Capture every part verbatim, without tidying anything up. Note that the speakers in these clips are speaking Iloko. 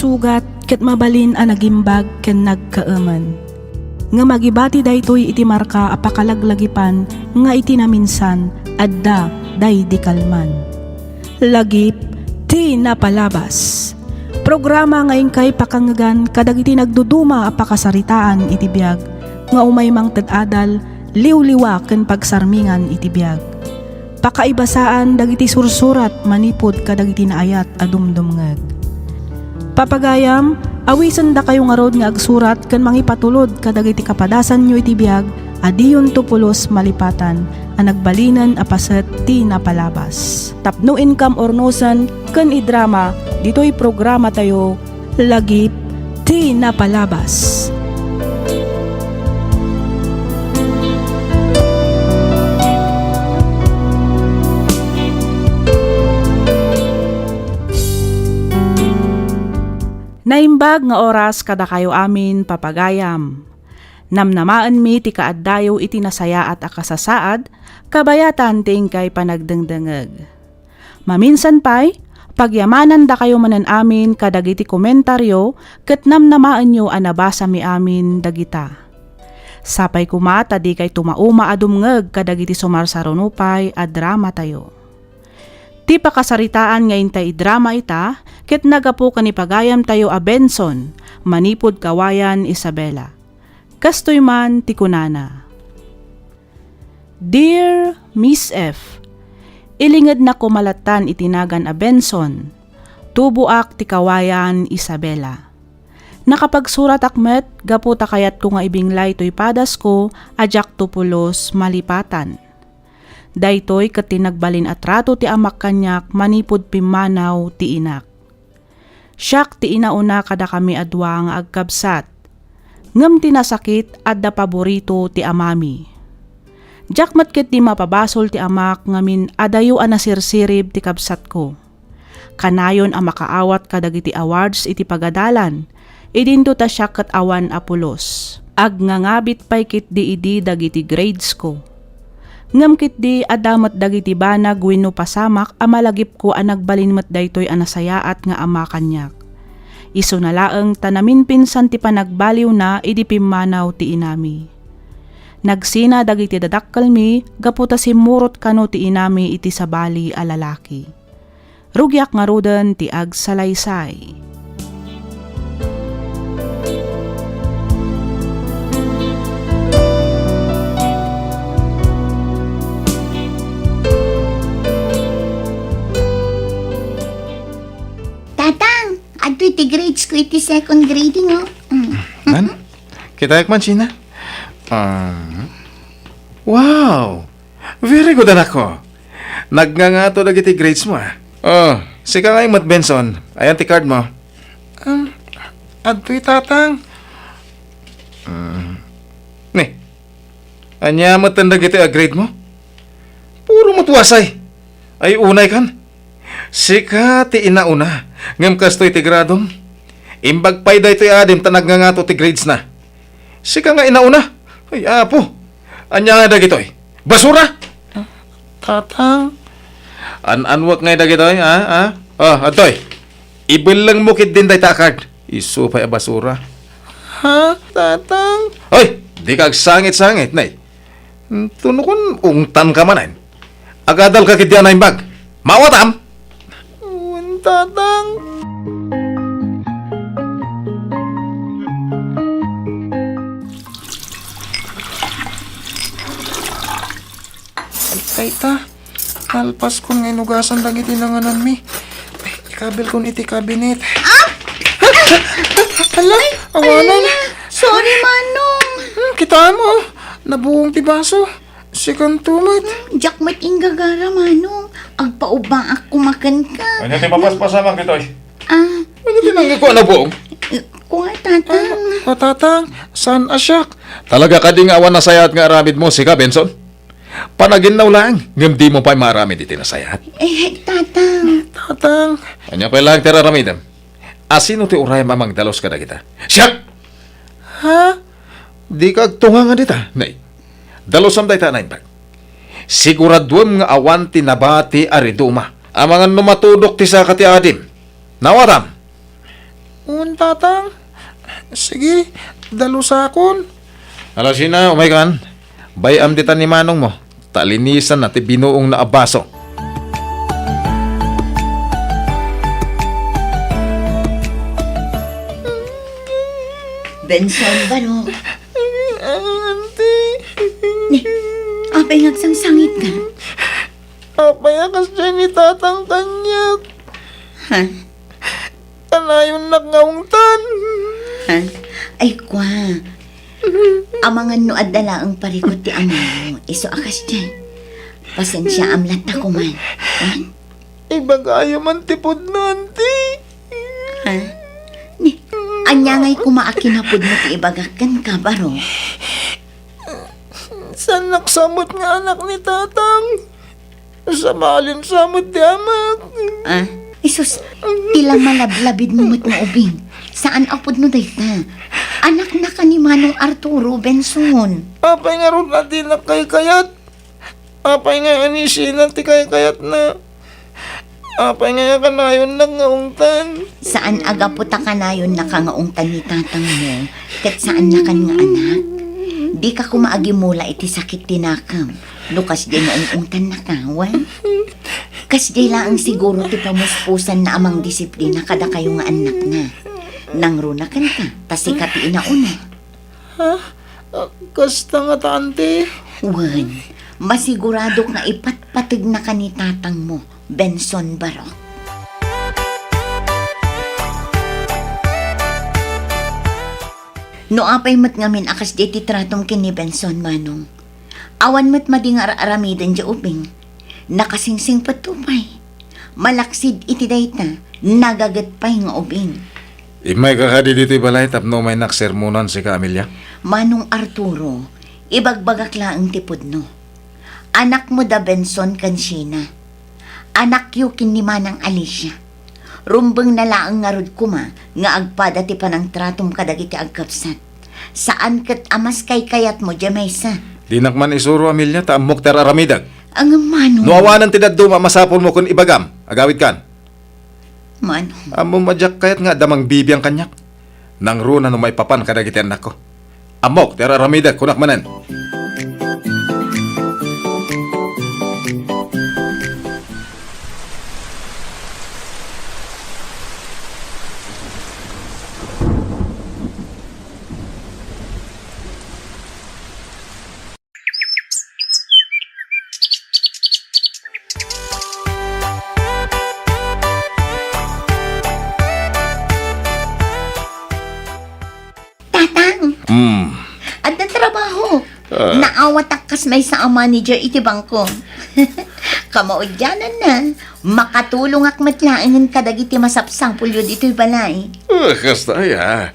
sugat ket mabalin a nagimbag ken nagkaemen. Ngem agibati daytoy iti marka a pakalaglagipan nga iti naminsan, adda daydi kalman. Lagip ti napalabas. Programa nga inkay pakangngegan kadagiti nagduduma a pakasaritaan iti biag nga umay mangted adal, liwliwa ken pagsarmingan iti biag. Pakaibasaan dagiti sursurat manipud kadagiti naayat a dumdumngeg. Papagayam, awisendakayo ngarud nga agsurat ken mangipatulod kadagiti kapadasanyo iti biag a diyonto pulos malipatan a nagbalinen a paset ti napalabas. Tapno inkam urnosen ken idrama ditoy programatayo, Lagip ti Napalabas. Naimbag nga oras kadakayo amin, papagayam. Namnamaenmi ti kaaddayo iti nasayaat a kasasaad, kabayatan ti inkay panagdengdengeg. Maminsan pay, pagyamanandakayo manen amin kadagiti komentario ket namnamaenyo a nabasami amin dagita. Sapay koma ta dikay tumauma a dumngeg kadagiti sumarsaruno pay a dramatayo. Ti pakasaritaan nga intay idrama ita ket naggapu ken ni pagayamtayo a Benson, manipud Kawayan, Isabela. Kastoy man ti kunana, "Dear Miss F, ilingednak koma lattan iti nagan a Benson, tuboak ti Kawayan, Isabela. Nakapagsuratak met gapu ta kayatko nga ibinglay toy padasko a diakto pulos malipatan. Daytoy ket ti nagbalin a trato ti amak kaniak manipud pimmanaw ti inak. Siak ti inauna kadakami a dua nga agkabsat. Ngem ti nasakit, adda paborito ti amami. Diak met ketdi mapabasol ti amak ngamin adayo a nasirsirib ti kabsatko. Kanayon a makaawat kadagiti awards iti pagadalan, idinto ta siak ket awan a pulos. Agngangabit pay ketdi idi dagiti gradesko. Ngem ketdi adda met dagiti banag wenno pasamak a malagipko a nagbalin met daytoy a nasayaat nga ama kaniak. Isuna laeng ta naminpinsan ti panagbaliwna idi pimmanaw ti inami. Nagsina dagiti dadakkelmi gapu ta simmurot kano ti inami iti sabali a lalaki. Rugiak ngaruden ti agsalaysay." Tatang, adtoy ti grades ko iti second grading, oh. Mm. Nan? Kitaek man, Sheena. Um, wow! Very good, anakko. Nagngangato dagiti grades mo, ah. Oh, sika ngay met, Benson. Ayan ti card mo. Ah, adtoy, Tatang. Mm. Ni, ania met dagitoy a grade mo? Puro met wasay. Ay, unay kan. Sika ti inauna, ngem kastoy ti gradom. Imbag pay daytoy adim ta nagngangato ti gradesna. Sika nga inauna. Ay, apo. Ania nga dagitoy? Basura? Ah, Tatang. An-anwek ngay dagitoy, ha? Ha? Oh, adtoy. Ibelleng mo ketdin dayta a card. Isu pay a basura. Ha, Tatang? Hoy, dika agsangit-sangit, nay. Tunukan ungtan ka manen. Agadal ka ketdi a naimbag. Maawatam? Wen, Tatang. Ay, ta. Nalpaskon nga inugasan dagiti nangananmi. Ay, ikabilkon iti cabinet. Ah! Hala, awanan. Ala, sorry, Manong. Hmm, kitaem, nabuong ti baso. Sikanto met. Hmm, diak met inggagara, Manong. Agpaubbaak koma kenka. Ania ti mapaspasamak ditoy? Ah. Ania ti nangngegko a nabuong? Kua, Tatang. Ah, Tatang, saan a siak? Talaga kadi nga awan nasayaat nga aramidmo, sika, Benson? Panaginnaw laeng, ngem dimo pay maaramid iti nasayaat. Eh, Tatang. Tatang. Ania pay laeng ti ar-aramidem? Asino ti urayem a mangdalus kadagita? Siak! Ha? Dika agtunga nga dita, nay. Dalusam dayta a naimbag. Siguraduem nga awan ti nabati a riduma. Amangan no matudok ti saka ti adim. Nawatam? Tatang, sige, dalusakon. Alasina, umaykan. Bay-am ditan ni manongmo, ta linisanna ti binuongna a baso. Benson, Barok. Auntie. Ni, apay nga agsangsangitka? Apay a kasdiay ni Tatang kaniak? Ha? Kanayonnak nga ungtan. Ha? Ay, kua. Amangan no adda laeng parikut ti amamo, isu a kasdiay. Pasensiaam latta koman. Wen? Ibagayo man ti pudno, Auntie. Ha? Ni, ania ngay koma a kinapudno ti ibagak kenka, Barok? Saannak sa met nga anak ni Tatang. Sabalin sa met ti amak. Ah, isus, ti la malablabidmo met nga ubing. Saan a pudno dayta. Anaknaka ni Manong Arturo, Benson. Apay ngarud a dinak kaykayat? Apay nga anisina ti kaykayatna? Apay nga kanayonnak nga ungtan? Saan a gapu ta kanayonnaka nga ungtan ni tatangmo, ket saannakan nga anak? Dika koma agimula iti sakit ti nakem no kasdiay nga ung-ungtannaka, wen? Kasdiay laeng siguro ti pamuspusanna a mangdisiplina kadakayo nga annakna. Nangrunakanka, ta sika ti inauna. Ha? Ah, kasta ngata, Auntie? Wen, masiguradok nga ipatpategnaka ni tatangmo, Benson Barok. No apay met ngamin a kasdiay ti tratom ken ni Benson, Manong, awan met madi nga ar-aramiden diay ubing. Nakasingsingpetto pay. Malaksid iti dayta, nagaget pay nga ubing. Immayka kadi ditoy balay tapno umaynak sermonan sika, Amelia? Manong Arturo, ibagbagak laeng ti pudno. Anakmo da Benson ken Sheena. Anakyo ken ni Manang Alicia. Rumbengna laeng ngarud koma nga agpada ti panangtratom kadagiti agkabsat. Saan ket a maskaykayatmo diay maysa. Dinak man isuro, Amelia, ta ammok ti ar-aramidek. Ngem, Manong. No awanen ti dadduma a masapulmo ken ibagam, agawidkan. Manong. Ammom a diak kayat nga adda mangbibiang kaniak. Nangruna no maipapan kadagiti annakko. Ammok ti ar-aramidek, kunak manen. Tatang! Hmm. Adda trabaho. Ah. Naawatak kas maysa a manager iti bangko. Kamaudiananna, makatulongak met laengen kadagiti masapsapulyo ditoy balay. Ah, kasta aya.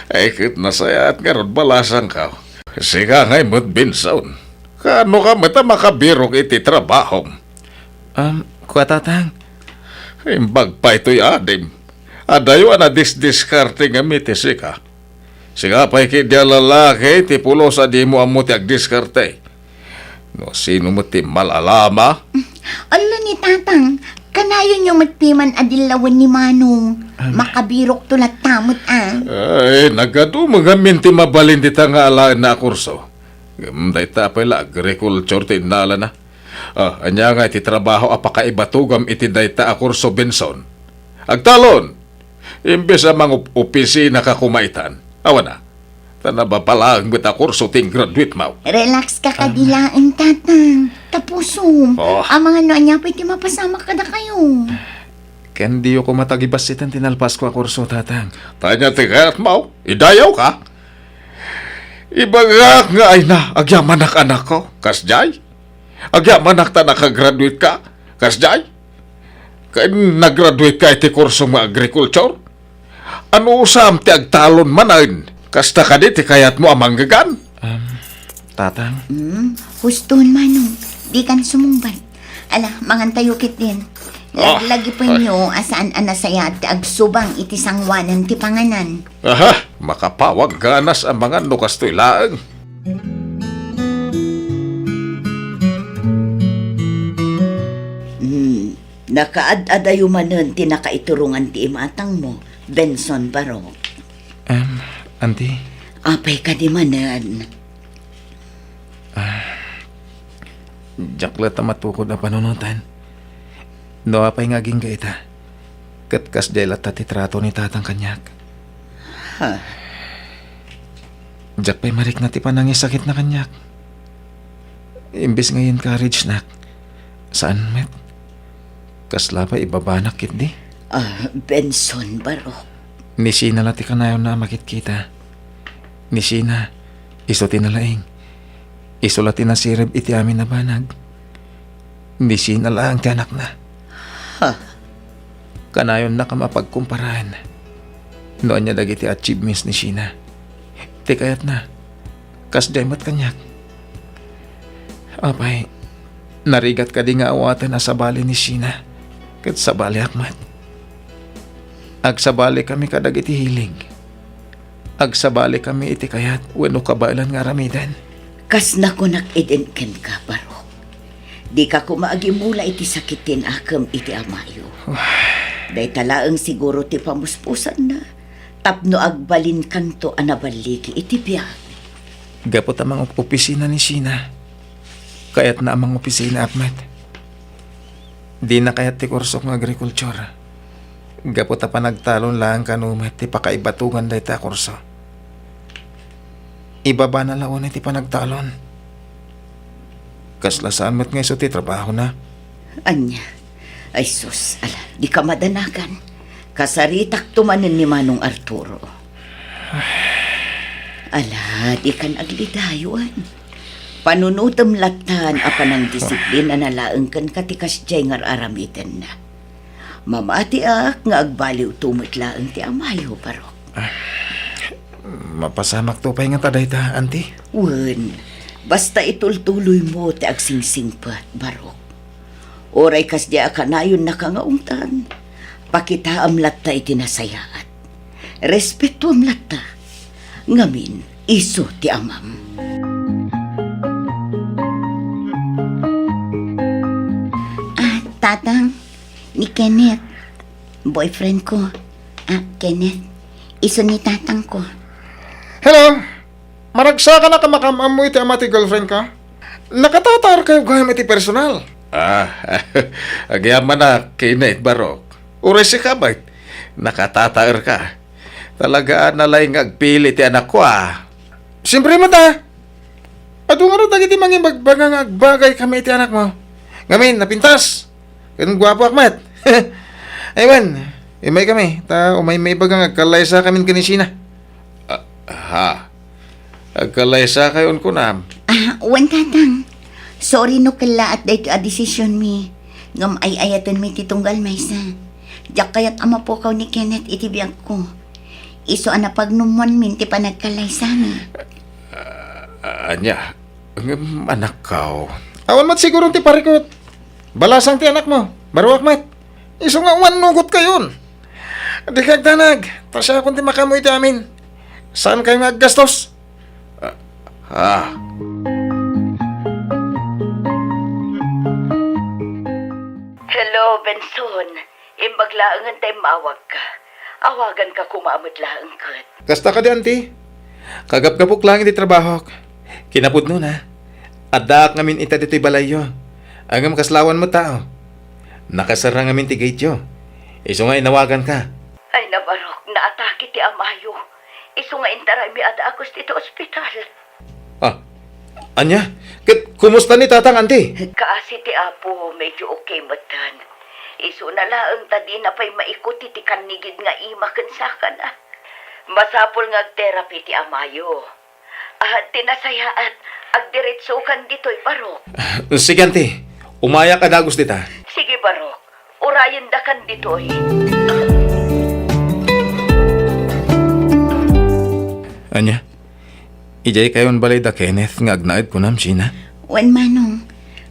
Ay, ket nasayaat ngarud balasangko. Sika ngay met, Benson. Kaano ka met a makabirok iti trabahom? Um, kua, Tatang. Imbag pay toy adim. Adayo a nadisdiskarte ngem iti sika. Sika pay ketdi a lalaki ti pulos a dimo ammo ti agdiskarte. No sino met ti mal-alama? Ala ni Tatang, kanayonyo met piman a dillawen ni Manong. Am. Makabirokto latta met a. Ay, nagadu met ngamin ti mabalin dita nga alaenna a kurso. Ngem dayta pay la agriculture ti innalana. Ah, ania ngay ti trabaho a pakaibatogam iti dayta a kurso, Benson? Agtalon! Imbes a mangopisina ka koma itan. Awan a. Ta nababalaeng met a kurso ti graduate mo. Relax ka kadi laeng, Tatang. Tapusom. Oh. Amangan no ania pay ti mapasamak kadakayo. Ken diyo koma tagibassiten ti nalpasko a kurso, Tatang. Ta ania ti kayatmo? Idayaw ka? Ibagak nga ay na, agyamanak, anakko. Kasdiay? Agyamanak ta nakagraduate ka? Kasdiay? Ken nagraduate ka iti kurso nga agriculture? Anusam ti agtalon manen? Kasta kadi ti kayatmo a manggegan? Um, Tatang? Hmm, huston, Manong. Dikan sumungbat. Ala, mangantayo ketdin. Ah, laglagipenyo a saan a nasayaat ti agsubang iti sangoanan ti panganan. Aha, makapawag ganas a mangan no kastoy laeng. Hmm, nakaad-adayo manen ti nakaiturongan ti imatangmo, Benson Barok. Auntie? Apay kadi manen? Diak latta matukod a panunoten. No apay nga agingga ita, ket kasdiay latta ti trato ni Tatang kaniak. Ha? Diak pay marikna ti panangisakitna kaniak. Imbes nga i-encourage-nak, saan met. Kasla pay ibabanak ketdi. Ah, Benson, Barok. Ni Sina la ti kanayonna a makitkita. Ni Sina, isu ti nalaing. Isu la ti nasirib iti amin a banag. Ni Sina laeng ti anakna. Ha? Kanayonnakam a pagkumparaen no ania dagiti achievements ni Sina. Ti kayatna, kasdiay met kaniak. Apay, narigat kadi nga awaten a sabali ni Sina ket sabaliak met? Agsabalikami kadagiti hilig. Agsabalikami iti kayat wenno kabaelan nga aramiden. Kas nakunak idin kenka, Barok. Dika koma agimula iti sakit ti inakem iti amayo. Dayta laeng siguro ti pamuspusanna tapno agbalinkanto a naballigi iti biag. Gapu ta mangopisina ni Sina, kayatna a mangopisinaak met. Dina kayat ti kursok nga agrikultura. Gapu ta panagtalon laeng kano met ti pakaibatongan dayta a kurso. Ibabana la unay ti panagtalon. Kasla saan met nga isu ti trabahona? Ania? Ay sus, ala, dika madanagan. Kasaritakto manen ni Manong Arturo. Ala, dikan aglidayon. Panunotem lattan a panangdisiplina na laeng kenka ti kasdiay nga ar-aramidenna. Mamatiak nga agbaliwto met laeng ti amayo, Barok. Mapasamakto pay ngata dayta, Auntie? Wen, basta itultuloymo ti agsingsingpet, Barok. Uray kasdiay a kanayonnaka nga ungtan, pakitaam latta iti nasayaat. Respetoam latta. Ngamin, isu ti amam. Ah, Tatang, ni Kenneth, boyfriend ko. Ah, Kenneth, isu ni tatang ko. Hello! Maragsakanak a makaam-ammo iti ama ti girlfriend ka? Nakatataerkayo gayam iti personal. Ah, agyamanak, Kenneth, Barok. Uray sika met, nakatataerka. Talaga a nalaing nga agpili ti anakko, ah. Siyempre met, ah. Adu ngarud dagiti mangibagbaga nga agbagaykami iti anakmo. Ngamin, napintas. Ken guapoak met. Ay wen, immay kami, ta umay maibaga nga agkallaysakamin ken ni Sina. Ah, ha? Agkallaysakayon kunam? Ah, wen, Tatang. Sorry no kellaat daytoy a desisionmi. Ngem ay-ayatenmi ti tunggal maysa. Diak kayat a mapukaw ni Kenneth iti biagko. Isu a napagnumoanmin ti panagkallaysami. Ah, ania? Ngem anakko. Awan met siguron ti parikut. Balasang ti anakmo. Baruak met. Isu nga awan nugotkayon. Dika agdanag. Ta siakon ti makaammo iti amin. Saankayo nga aggastos? Ah, ah. Hello, Benson. Imbag laengen ta immawagka. Awaganka koma met laeng ket. Kasta kadi, Auntie? Kagapgapok laeng iti trabahok. Kinapudnona, addaak ngamin ita ditoy balayyo. Ngem kasla awan met tao. Nakasarra ngamin ti gateyo. Isu nga inawaganka. Ay, nabarok, naatake ti amayo. Isu nga intaraymi a dagus ditoy ospital. Ah, ania? Ket kumusta ni Tatang, Auntie? Kaasi ti Apo, medyo okay metten. Isuna laeng ta dina pay maikut iti kannigid nga ima ken sakana. Masapul nga ag-therapy ti amayo. Ah, ti nasayaat, agdiretsokan ditoy, Barok. Sige, Auntie. Umayak a dagus dita. Sige, Barok. Urayendakan ditoy. Ania? Idiay kayon balay da Kenneth nga agnaed kunam, Sina? Wen, Manong.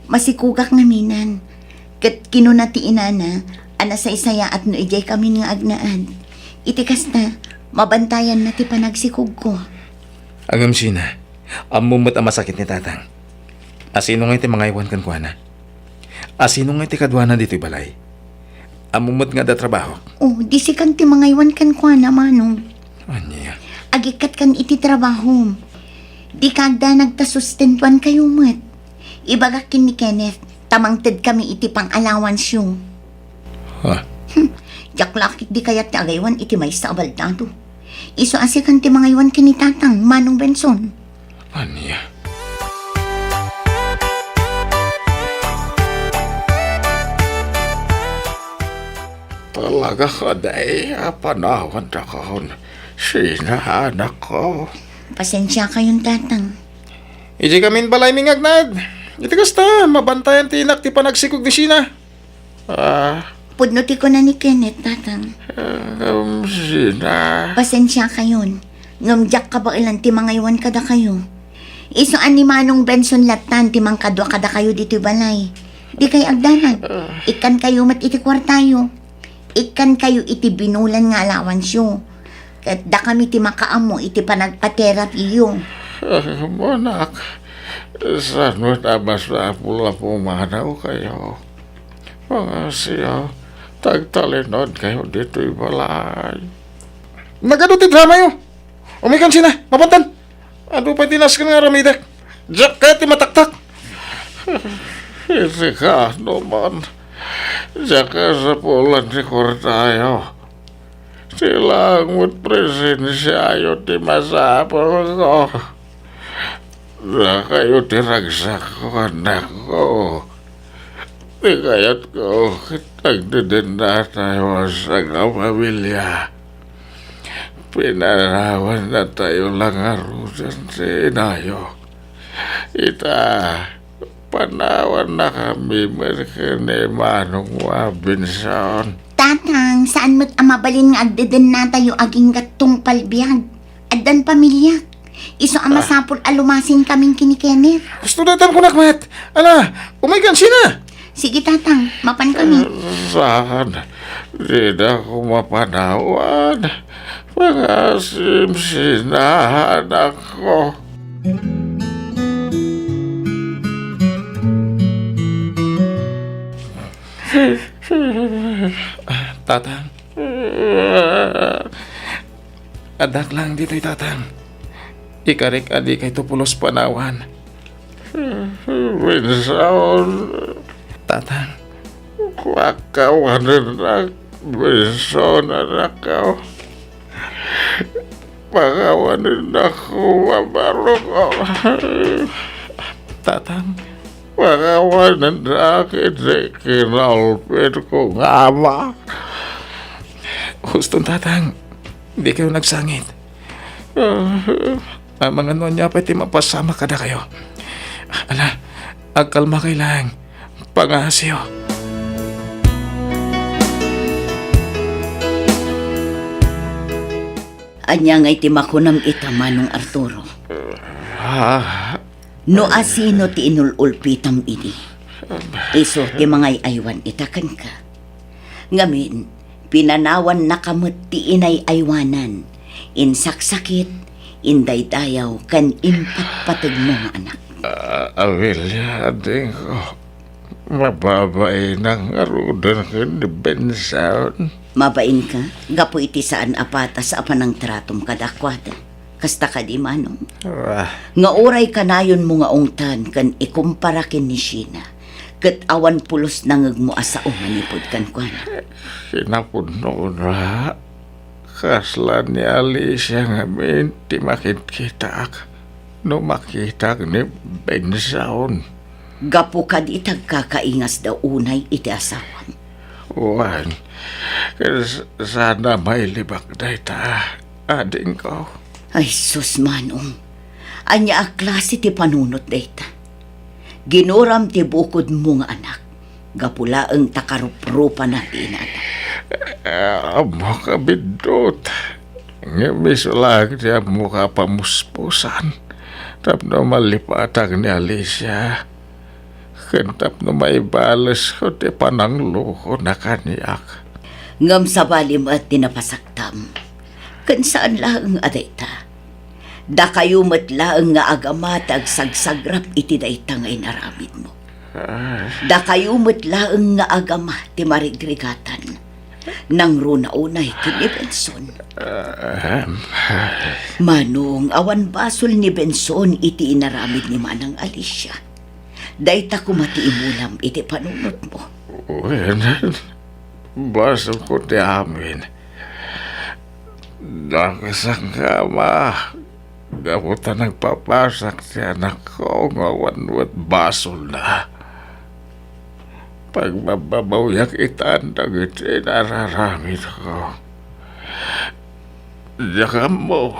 Masikugak ngaminan. Ket kinuna ti inana a nasaysayaat no idiay kamin nga agnaed. Iti kasta, mabantayanna ti panagsikugko. Ngem, Sina, ammom met a masakit ni Tatang. Asino ngay ti mangaywan kenkuana? Asino ngay ti kaduana ditoy balay? Ammom met nga adda trabahok? Oh, di sikan ti mangaywan kenkuana, Manong. Ania? Agikkatkan iti trabahom. Dika agdanag ta sustentuankayo met. Ibagak ken ni Kenneth ta mangtedkami iti pang-allowanceo. Ha? Hmm, diak la ketdi kayat ti agaywan iti maysa a baldado. Isu a sikan ti mangaywan ken ni Tatang, Manong Benson. Ania? Talaga kadi a panawan dakon, Sheena, anakko. Pasensiakayon, Tatang. Idiay kami balay mi nga agnaed. Iti kasta, mabantayan ti inak ti panagsikog ni Sheena. Ah. Pudno ti kuna ni Kenneth, Tatang. Ah, um, Sheena. Pasensiakayon. Ngem diak kabaelan ti mangaywan kadakayo. Isu a ni Manong Benson lattan ti mangkadua kadakayo ditoy balay. Dikay agdanag. Ah. Ikkankayo met iti kuartayo. Ikkankayo iti binulan nga allowanceo. Ket dakami ti makaammo iti panagpaterapyo. Ah, anak, saan met a masapul a pumanawkayo? Pangasio, ta agtalinaedkayo ditoy balay. Nagadu ti dramayo. Umaykan, Sheena, mapantan. Adu pay ti nasken nga aramidek. Diak kayat ti mataktak. Iti kaano man, diak kasapulan ti kuartayo. Ti laeng met presensiayo ti masapulko. Dakayo ti ragsakko, anakko. Ti kayatko ket agdedennatayo a sangapamilia. Pinanawannatayo la ngaruden ti inayo. Ita, panawannakami met ken ni Manong Robinson. Tatang, saan met a mabalin nga agdedennatayo agingga tungpal biag? Addan pamiliak. Isu a masapul a lumasin kamin ken ni Kenneth. Husto dayta kunak met. Ala, umaykan, Sheena. Sige, Tatang. Mapan kami. Saan? Dinako mapanawan. Pangasim, Sheena, anakko. Tatang. Addak lang ditoy, Tatang. Ikarik a dikayto pulos panawan. Benson. Tatang. Pakawanennak, Benson, anakko. Pakawanennakon, babarok. Tatang. Pakawanennak iti kinalpitko nga ama. Huston, Tatang. Dikayo nagsangit. Amangan no ania pay ti mapasamak kadakayo. Ala, agkalmakay laeng. Pangaasiyo. Ania ngay ti makunam ita, Manong Arturo? Ah. No asino ti inul-ulpitam idi, isu ti mangay-aywan ita kenka. Ngamin, pinanawannaka met ti inay-aywanan, insaksakit, indaydayaw, ken impatpategmo nga anak. Ah, Amelia, adingko, mababainak ngaruden ken ni Benson. Mabainka, gapu iti saan a patas a panangtratom kadakuada. Kasta kadi, Manong? Ah. Nga uray kanayonmo nga ungtan ken ikumpara ken ni Sheena, ket awan pulos nangngegmo a sao manipud kenkuana. Kinapudnona, kasla ni Alicia ngamin ti makitkitaak no makitak ni Benson. Gapu kadi ta agkakaingasda unay iti asawam. Wen, kas-, sana mailibak dayta, adingko. Ay, sus, Manong. Ania a klase ti panunot dayta? Ginuram ti bukodmo nga anak. Gapu laeng ta karuprupana ti inana. Ah, ammok a biddut. Ngem isu laeng ti ammok a pamuspusan tapno malipatak ni Alicia. Ken tapno maibalesko ti pananglokona kaniak. Ngem sabali met ti napasaktam. Ken saan laeng a dayta. Dakayo met laeng nga agama ti agsagsagrap iti dayta nga inaramidmo. Ah. Dakayo met laeng nga agama ti marigrigatan. Nangruna unay ken ni Benson. Ahem. Manong, awan basol ni Benson iti inaramid ni Manang Alicia. Dayta koma ti imulam iti panunotmo. Wen, basolko ti amin. Nakasanka, Ama, gapu ta nagpapasak ti anakko nga awan met basolna. Pagbabbabawiak itan dagiti nararamidko. Diak ammo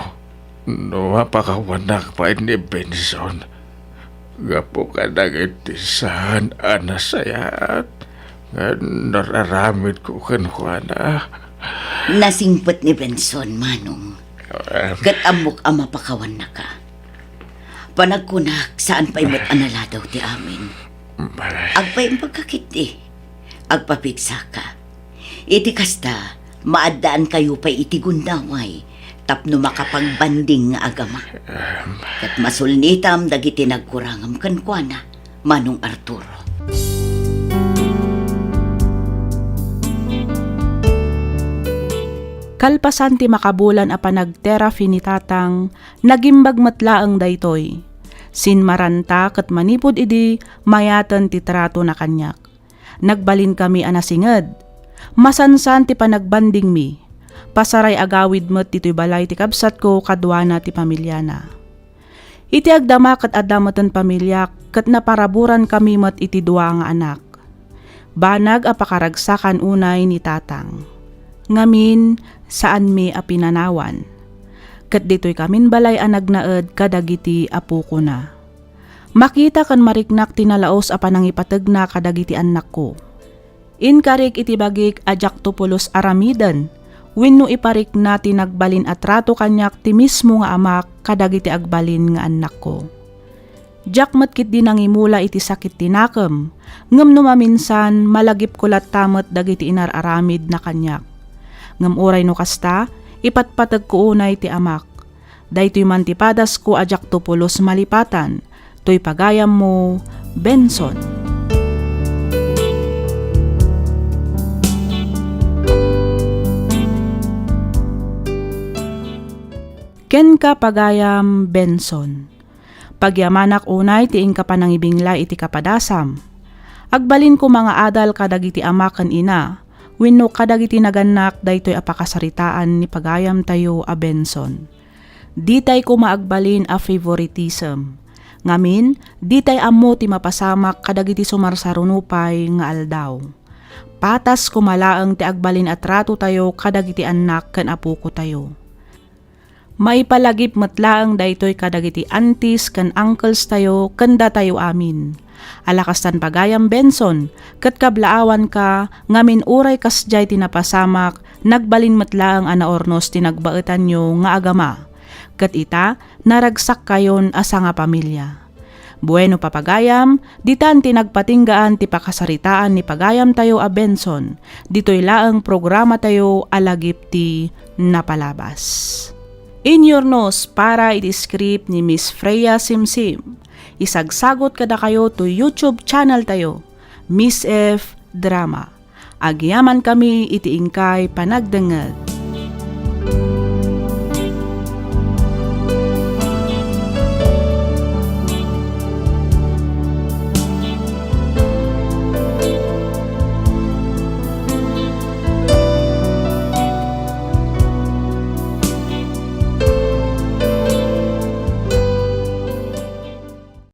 no mapakawanak pay ni Benson gapu kadagiti saan a nasayaat nga nararamidko kenkuana. Nasingpet ni Benson, Manong. Em. Ket ammok a mapakawannaka. Panagkunak, saan pay met a naladaw ti amin. Agpaimbagka ketdi. Agpapigsaka. Iti kasta, maaddaankayo pay iti gundaway tapno makapagbanding nga agama. Ket masulnitam dagiti nagkurangam kenkuana, Manong Arturo. Kalpasan ti makabulan a panagterapi ni Tatang, nagimbag met laeng daytoy. Sinmaranta ket manipud idi, mayaten ti tratona kaniak. Nagbalinkami a nasinged. Masansan ti panagbandingmi. Pasaray agawid met ditoy balay ti kabsatko kaduana ti pamiliana. Iti agdama ket adda meten pamiliak ket naparaburankami met iti dua nga anak. Banag a pakaragsakan unay ni Tatang. Ngamin, saanmi a pinanawan. Ket ditoykamin balay a nagnaed kadagiti apokona. Makita ken mariknak ti nalaus a panangipategna kadagiti annakko. Inkarik iti bagik a diakto pulos aramiden wenno iparikna ti nagbalin a trato kaniak ti mismo nga amak kadagiti agbalin nga annakko. Diak met ketdi nangimula iti sakit ti nakem, ngem no maminsan, malagipko latta met dagiti inar-aramidna kaniak. Ngem uray no kasta, ipatpategko unay ti amak. Daytoy man ti padasko a diakto pulos malipatan. Toy pagayammo, Benson. Kenka, pagayam Benson. Pagyamanak unay ti inka panangibinglay iti kapadasam. Agbalin koma nga adal kadagiti ama ken ina, wenno kadagiti nagannak daytoy a pakasaritaan ni pagayamtayo a Benson. Ditay koma agbalin a favoritism. Ngamin, ditay ammo ti mapasamak kadagiti sumarsaruno pay nga aldaw. Patas koma laeng ti agbalin a tratotayo kadagiti annak ken apokotayo. Maipalagip met laeng daytoy kadagiti aunties ken uncles tayo ken datayo amin. Ala kastan pagayam Benson, ket kablaawanka, ngamin uray kasdiay ti napasamak, nagbalin met laeng a naurnos ti nagbaetanyo nga agama. Ket ita, naragsakkayon a sangapamilia. Bueno, papagayam, ditan ti nagpatinggaan ti pakasaritaan ni pagayamtayo a Benson. Ditoy laeng programatayo a Lagip ti Napalabas. Inyurnos para iti script ni Miss Freya Simsim. Isagsagot kadakayo to YouTube channel tayo, Miss F Drama. Agyamankami iti inkay panagdengngeg.